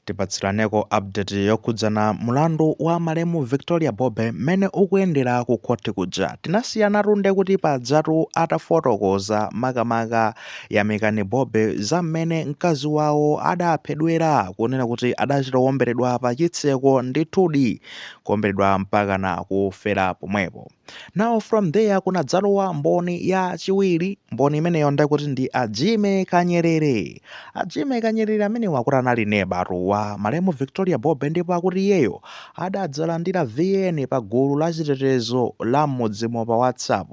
Tipatsiraneko update yokhudzana mulandu wa malemu Victoria Bobe mmene ukuyendera ku khoti kuja. Tinasiyanatu ndekuti pajatu atafotokoza makamaka Yamikani Bobe za mmene mkazi wawo adaphedwera, kunena kuti adachita kuwomberedwa pa chitseko, ndithudi kuwomberedwa mpakana kufera pomwepo. Now from there kunadzalowa mboni ya chiwiri. Mboni imeneyo ndekuti ndi a Jimmy Kanyerere. A Jimmy Kanyerere amenewo akuti anali nebatu wa malemu Victoria Bobe, ndipo akuti iyeyo adadzalandira VN pa gulu la chitetezo la m'mudzimo pa WhatsApp.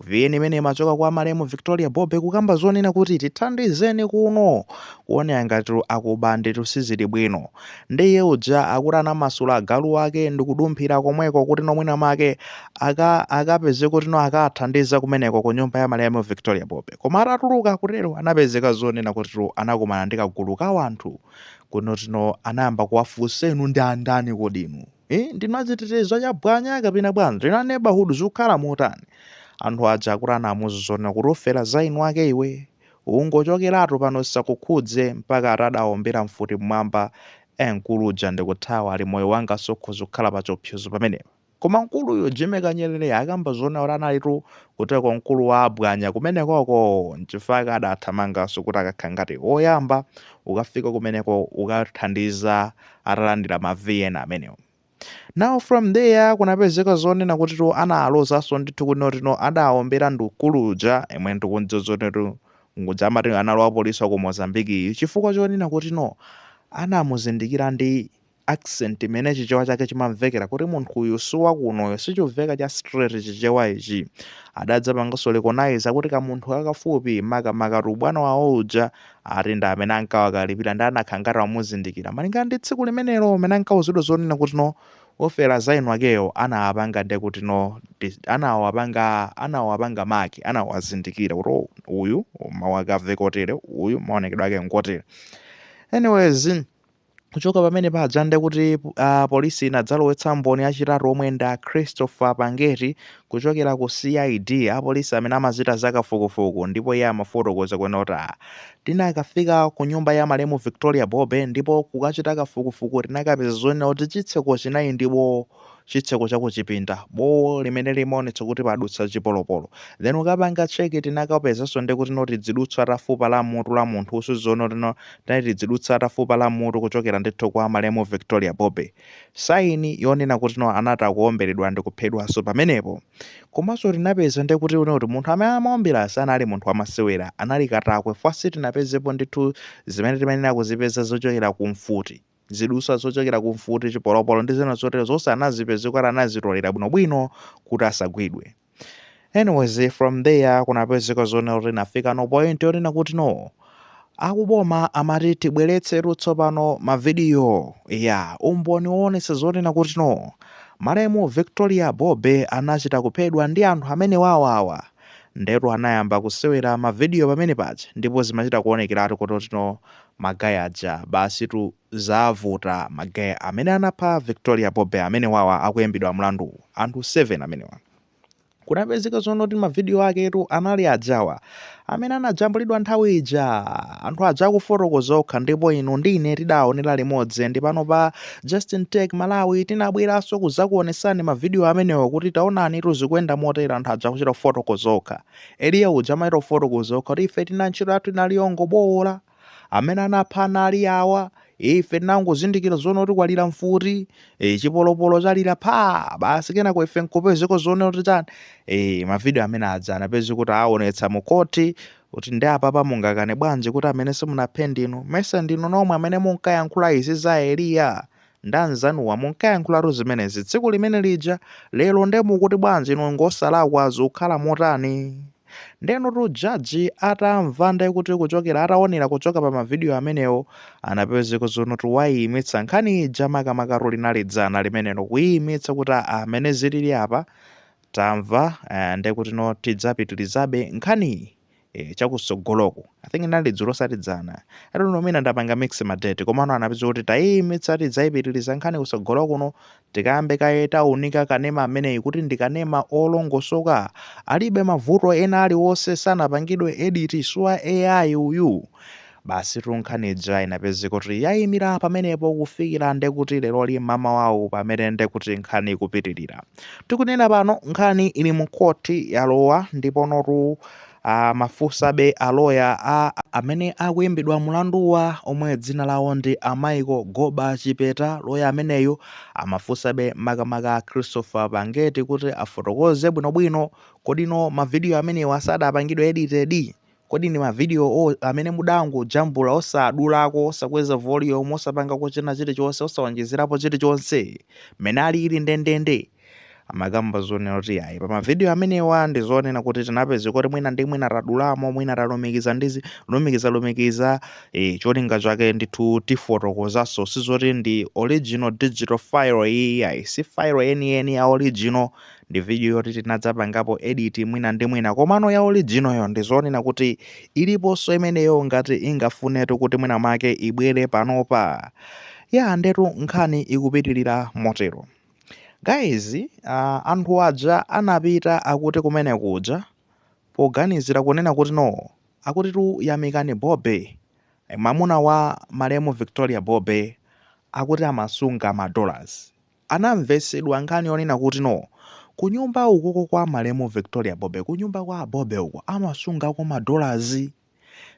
VN imene imachoka kwa malemu Victoria Bobe kukamba zonena kuti tithandizeni kuno, kuoneka ngati akuba, nditu sizili bwino. Ndiye uja akuti anamasula agalu ake ndikudumphira komweko kuti nomwina make akapeze kuti no akathandiza kumeneko ku nyumba ya malemu Victoria Bobe. Koma atatuluka kutero anapezeka zonena kuti anakumana ndi kagulu ka wanthu kuno tino anayamba kuwafunsa, "Inu ndi andani kodi inu? Ndinu achitetezo cha bwanya kapena bwanji? Ndinu a neighborhood? Zikukhala motani?" Anthu aja akuti anamuuza zonena kuti ufera za inu ake iwe, ungochokeratu pano, sakukhudze, mpaka atadawombera mfuti mmwamba. Mkulu uja ndikuthawa, ali moyo wanga sukhoza kukhala pa chiopsezo pamenepa. Koma mkuluyo Jimmy Kanyerere akamba zoona kuti analitu kuteko mkulu wa abwanya kumenekoko, nchifukwa adathamanganso kuti akakhala ngati woyamba ukafika kumeneko ukathandiza atalandira ma VN amenewo. Now from there kunapezeka zonena kuti tu analozanso ndithu kunotino adawombera ndi mkulu uja imwe ndikundziwa zonetu nguja amati analowa polisi wa ku Mozambiki, chifukwa chonena kuti no anamuzindikira ndi accent imene Chichewa chake chimamvekera kuti munthu uyu siwakunoyo, sichimveka cha straight Chichewa ichi. Adadzapanganso recognize kuti kamunthu kakafupi makamaka bwana wawo uja ati ndi amene ankawakalipira, ndi anakhala ngati amuzindikira malingana ndi tsiku limenelo amene ankauzidwa zonena kuti no ofera za inu akeyo anawapanga, ndi kuti no anawapanga mark, anawazindikira kuti oh, uyu mawu ake amveka otere, uyu maonekedwe ake ngotere. Anyways, kuchoka pamene paja ndi kuti polisi inadzalowetsa mboni yachitatu omwe ndi a Christopher Pangeti kuchokera ku CID, apolisi amene amachita zakafukufuku. Ndipo iye amafotokoza kwena kuti tinakafika ku nyumba ya malemu Victoria Bobe ndipo kukachita kafukufuku tinakapeza zonena kuti chitseko chinali ndi bowo, chitseko chakuchipinda, bowo limene limaonetsa kuti padutsa chipolopolo. Then ukapanga check tinakapezanso ndi kuti noti dzidutswa tafupa la mutu la munthu usizono tino tinali tidzidutswa tafupa la mutu kuchokera ndithu kwa malemu Victoria Bobe, sign yonena kuti no anati akuomberedwa ndi kuphedwanso pamenepo. Komanso tinapeza ndi kuti kuti munthu amene amaombera sanali munthu wamasewera, anali katakwe fwasi. Tinapezepo ndithu zimene timayenera kuzipeza zochokera ku mfuti, zidutswa zochokera ku mfuti, chipolopolo ndi zina zotero, zonse anazipeza kuti anazitolera bwinobwino kuti asagwidwe. Anyways, from there kunapezeka zonena kuti nafika no point yonena kuti no akuboma amati tibweretsetu tsopano mavidiyo ya umboni woonetsa zonena kuti no malemu Victoria Bobe anachita kuphedwa ndi anthu amene wawawa. Ndetu anayamba kusewera mavidiyo pamene paja, ndipo zimachita kuonekeratu kuti no ma guy aja basitu zavuta, ma guy amene anapha Victoria Bobe amene wawa akuyimbidwa mlandu, anthu 7 amenewa. Kunapezeka zoona kuti mavidiyo aketu anali ajawa amene anajambulidwa nthawi ija anthu aja akufotokoza okha, ndipo inu ndine tidaonera limodzi. Ndi pano pa Justin Tech Malawi tinabweranso kuzakuonesani mavidiyo amenewo kuti taonani, tuzikuyenda motera, anthu aja akuchita kufotokoza okha. Eliya uja amachita kufotokoza okha kuti ife tina ntchito yathu inali yongobowola, amene anapha anali awa, ife tinangozindikira zoona kuti kwalira mfuti, chipolopolo chalira pha basi, kenako ife nkupezeko zoona kuti chani. Mavidiyo amene aja anapeza kuti aonetsa mu koti kuti ndi apapa mungakane bwanji kuti amene simunaphe ndinu? Mese ndinu nomwe amene munkayankhula izi za Eliya ndi anzanuwa, munkayankhulatu zimenezi tsiku limene lija. Lero nde mukuti bwanji inu ngosalakwa? Zikukhala motani? Ndenotu jaji atamva nde kuti kuchokera ataonera kuchoka pa mavidiyo amenewo anapezeka zonotu wayimitsa nkhani ija, makamaka linali dzana limenelo, kuyimitsa kuti amene zilili apa tamva, nde kuti no tidzapitirizabe nkhaniyi chakutsogoloko. I think inali dzulo osati dzana. I don't know, mina ndapanga mix ma date, komano anapeza kuti tayimitsa, tidzayipitiriza nkhani kutsogolo kuno, tikayambe kaye taunika kanema ameneyi kuti ndi kanema olongosoka, alibe mavuto ena aliwonse, sanapangidwe edit, suwa AI uyu. Basitu nkhani ija inapezeka kuti yayimira pamenepo kufikira ndekuti leroli mamawawu pamene ndekuti nkhani ikupitirira. Tikunena pano nkhani ili mu khoti yalowa ndipo notu amafunsabe aloya a amene akuimbidwa mulanduwa omwe dzina lawo ndi a Michael Goba Chipeta. Loya ameneyu amafunsabe makamaka Christopher Pangeti kuti afotokoze bwinobwino, kodino mavidiyo amenewa sadapangidwe edited? Kodi ndi mavidiyo amene mudangojambula osadulako, osakweza volume, osapangako china chilichonse, osawonjezerapo chilichonse, mmene alili ndendende? Amakamba zonena kuti ayi, pa mavidiyo amenewa ndi zonena kuti tinapeza kuti mwina ndi mwina tadulamo, mwina talumikiza ndizi lumikiza lumikiza, cholinga chake ndithu tifotokozanso, sizoti ndi original digital file iyi ayi, si file yeniyeni ya original, ndi video yoti tinadzapangapo edit mwina ndi mwina. Komano ya original yo ndi zonena kuti iliponso imeneyo ngati ingafunetu kuti mwina make ibwere panopa. Ya, ndetu nkhani ikupitirira motero, guys. Anthu aja anapita akuti kumene kuja poganizira kunena kuti no, akuti tu Yamikani Bobe, mamuna wa malemu Victoria Bobe, akuti amasunga ma dollars. Anamvesedwa nkhani yonena kuti no, kunyumba ukoko kwa malemu Victoria Bobe, kunyumba kwa Bobe uko amasungako ma dollars,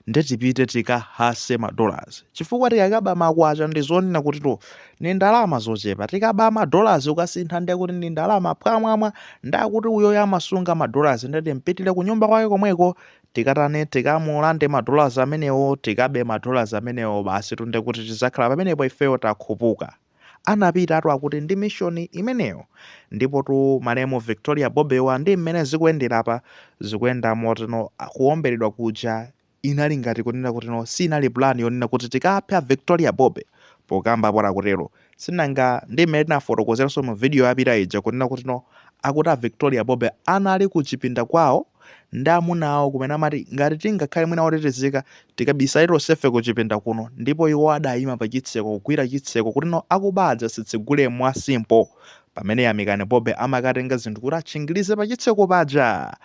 ndetipite tikahase ma dollars, chifukwa tikakaba makwacha ndi zonena kuti to ni ndalama zochepa, tikaba ma dollars ukasintha ndiye kuti ndi ndalama pwamwamwa. Ndakuti uyoyo amasunga ma dollars, ndeti mpitire kunyumba kwake komweko, tikatane, tikamulande ma dollars amenewo, tikabe ma dollars amenewo, basi tunde kuti tizakhala pamenepo ifeyo takhupuka. Anapita atu akuti ndi mission imeneyo. Ndipo tu malemu Victoria Bobewa ndi mmene zikuyendera apa, zikuyenda motino kuwomberedwa kuja inali ngati kunena kuti no, sinali plan yonena kuti tikaphe Victoria Bobe. Pokamba pora kutero, sinanga ndi mmene tinafotokozeranso mu video yapita ija kunena kuti no, akuti a Victoria Bobe anali kuchipinda kwawo ndi amuna awo, kumene amati ngati tingakhale mwina otetezeka tikabisale tonsefe kuchipinda kuno, ndipo iwo adayima pa chitseko kugwira chitseko kuti no, akuba asitsegule mwa simple, pamene Yamikani Bobe amakatenga zinthu kuti atchingirize pa chitseko paja.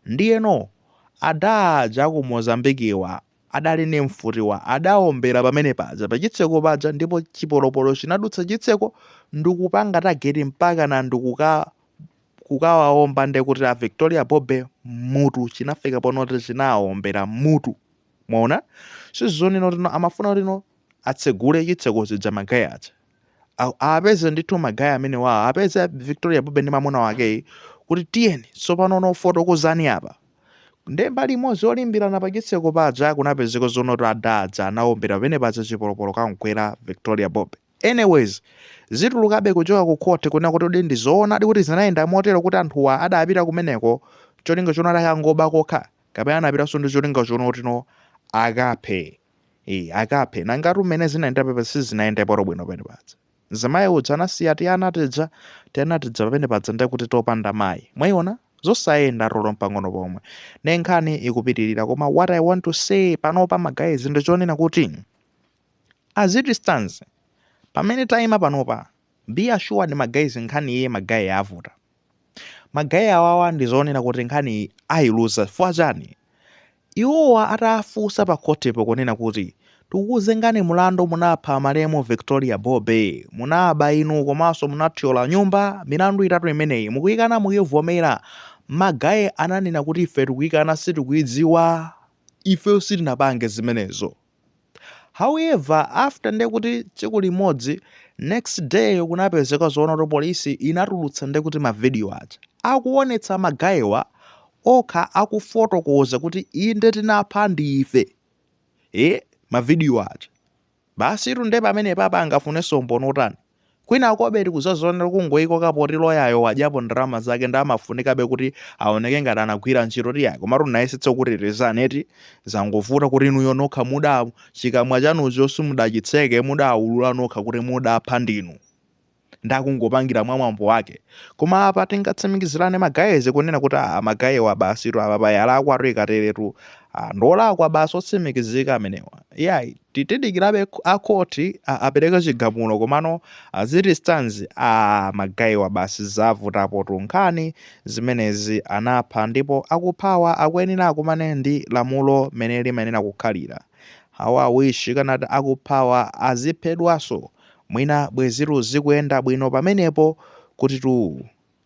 Ndiyeno adaja ku Mozambikiwa adali ndi mfutiwa, adawombera pamene paja pa chitseko paja, ndipo chipolopolo chinadutsa chitseko ndikupanga target mpaka na kukawaomba ndekuti a Victoria Bobe mutu. Chinafika ponoti chinawaombera mutu. Mwaona, sizonena kuti no, amafuna kuti no, atsegule chitseko chija ma guy aja apeze ndithu ma guy amene wawo apeze Victoria Bobe ndi mamuna wakeyi kuti tiyeni tsopano nofotokozani apa. Nde mbali imodzi yolimbirana pa chitseko paja kunapezeka zonoti adadza anawombera pamene paja, chipolopolo kamgwera Victoria Bobe. Anyways, zitulukabe kuchoka ku court kunena kuti kodi ndi zoonadi kuti zinayenda motero, kuti anthuwa adapita kumeneko cholinga chonati akangoba kokha, kapena anapitanso ndi cholinga chonoti no, akaphe, akaphe. Nangatu mmene zinayenda pepa sizinayendepo bwino pene paja. Mzimayi uja anasiya tiana tija, tiana tija pamene paja ndekuti topanda mayi. Mwayiona, zosayenda tolo mpang'ono pomwe. Ne nkhani ikupitirira, koma what I want to say panopa, ma guys, ndi chonena kuti as it stands, pamene tayima panopa, be assured, ma guys, nkhani iye ma guy avuta. Ma guy awawa ndi zonena kuti nkhani ayiluza. Chifukwa chani? Iwowa atafunsa pa khotipo kunena kuti tikukuzengani mulandu, munapha malemu Victoria Bobe, munaba inu, komanso munathyola nyumba, milandu itatu imeneyi mukuyikana, mukuyivomera? Ma guy ananena kuti ife tikuyikana, sitikuyidziwa, ifeyo sitinapange zimenezo. However, after ndekuti tsiku limodzi, next day kunapezeka zoona kuti polisi inatulutsa ndekuti mavidiyo aja akuonetsa ma guywa okha akufotokoza kuti inde, tinapha ndife, mavidiyo aja. Basi tunde pamene papa angafunenso mboni otani kwina akobe? Tikuzazonera kungoyikoka poti loyayo wadyapo ndalama zake, ndi amafunikabe kuti aoneke ngati anagwira ntchito tiyayi. Komatu nayesetsa kutetezani eti, zangovuta kuti inuyo nokha muda chikamwa chanucho simudachitseke, mudaulula nokha kuti mudapha ndinu, ndakungopangira mwa mwambo wake. Koma apa tingatsimikizirane, ma guys, kunena kuti a ma guywa basi tu apa payalakwa atu, ikateretu ndolakwa basi otsimikizika amenewa. Iyayi, tidikirabe akhoti apereke chigamulo, komano as it stands, a ma guywa basi zavutapo tu nkhani zimenezi. Anapha, ndipo akuphawa akuyenera akumane ndi lamulo mene limayenera kukhalira. How I wish kanati akuphawa aziphedwaso mwina bwezitu zikuyenda bwino pamenepo kuti tu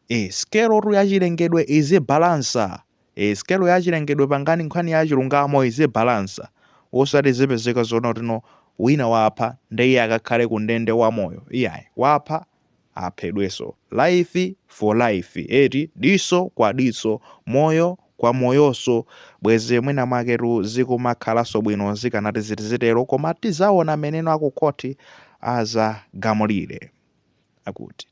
e sikelo tu yachilengedwe izibalansa. E sikelo yachilengedwe pangani nkhani ya chilungamo izibalansa, osati zipezeka zoona tino wina wapha ndiye akakhale ku ndende wamoyo. Iyayi, wapha aphedweso, life for life, eti, diso kwa diso, moyo kwa moyonso. Bwezi mwina mwaketu zikumakhalanso bwino zikanati zitizitero, koma tizaona meneno akukhoti azagamulire akuti.